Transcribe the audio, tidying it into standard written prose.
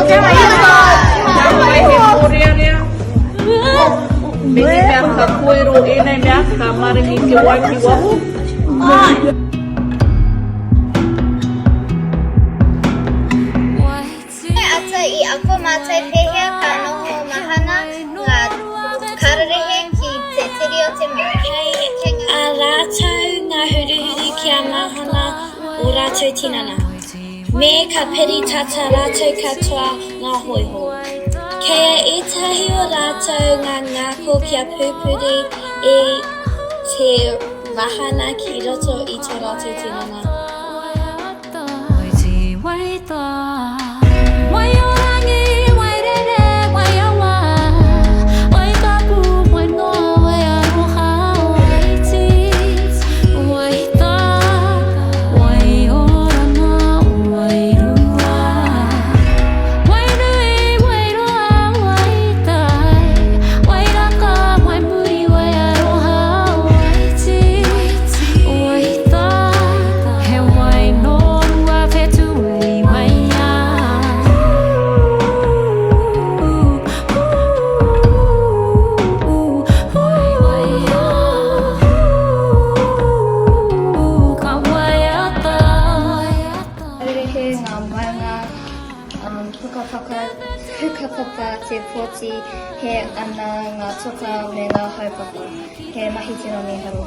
Nāwai he mōrearea, mehemea ka koero ēnei mea, ka maringi te wai ki waho. He ata i ako mātou pēhea ka noho mahana ngā kararehe ki te tiri o te marae. Kei a rātou ngā huruhuru kia mahana ō rātou tinana, me ka piri tata rātou katoa ngā hōiho. Kei a ētahi o rātou ngā ngako kia pupuri i te mahana ki roto i tō rātou tinana. He wai nō Ruawhetū i Waia. Ka waiata. Rehe ngā maunga pukapaka, hukapapa te poti he ana ngā toka me ngā haupapa. He mahi tino mīharo.